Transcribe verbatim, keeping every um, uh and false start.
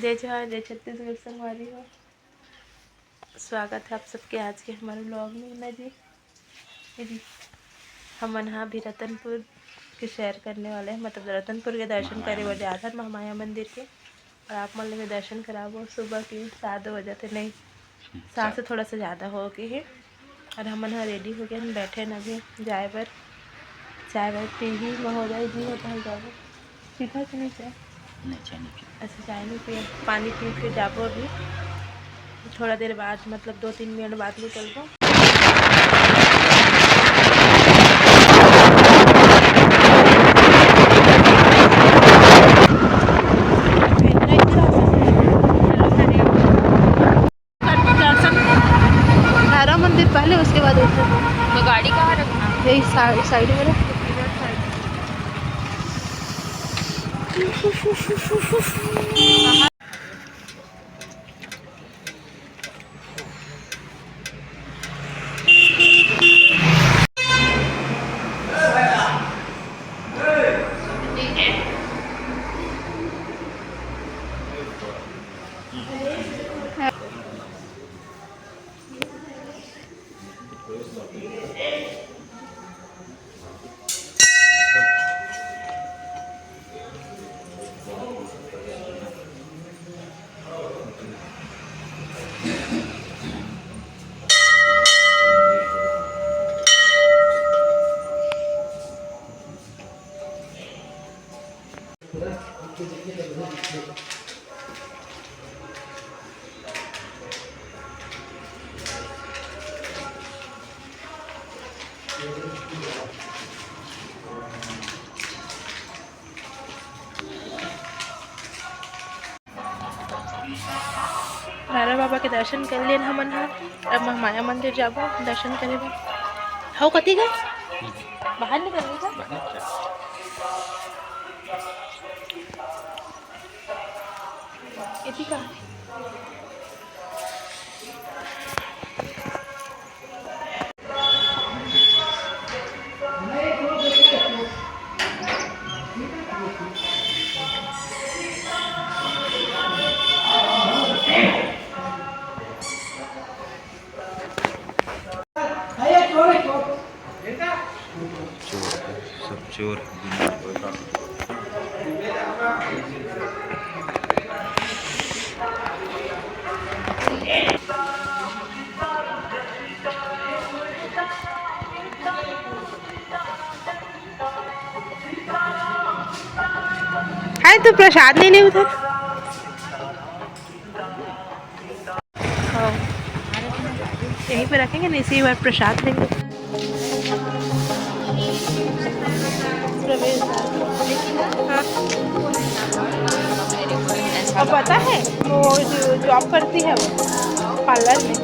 जय जोहार, जय छत्तीसगढ़ संगवारी हो। स्वागत है आप सबके आज के हमारे vlog में ना जी। दीदी, हमन हा अभी रतनपुर के सैर करने वाले हैं, मतलब रतनपुर के दर्शन करे बर जात हन महामाया मंदिर के। और आप मन ल भी दर्शन कराबो। सुबह के सात बजे थे, नहीं, सात से थोड़ा सा ज़्यादा हो गए है। और हमन हा ready हो गए, हम बैठे न अभी जाए बर। चाय वाय पीही महोदय जी, होटल जाबो। पीथा कि नहीं चाय? नहीं, चाय नहीं पी। अच्छा, चाय नहीं पिए, पानी पी के जाबो अभी। थोड़ा देर बाद, मतलब दो तीन मिनट बाद निकलबो। दर्शन भैरव मंदिर पहले, उसके बाद उधर। तो गाड़ी कहाँ रखना? यही सा-, साइड में रख। भैरव बाबा के दर्शन कर लेन हमन ह। अब महामाया मंदिर जाबो दर्शन करे बर। हव, कति गए? बाहर निकल गए का? एती का? चोर है, सब चोर है। हाय, तू प्रसाद नहीं ले उधर। हाँ। यहीं पे रखेंगे ना, इसी बार प्रसाद लेंगे। प्रवेश द्वार। हाँ। और पता है, वो जो जॉब करती है, वो पार्लर में,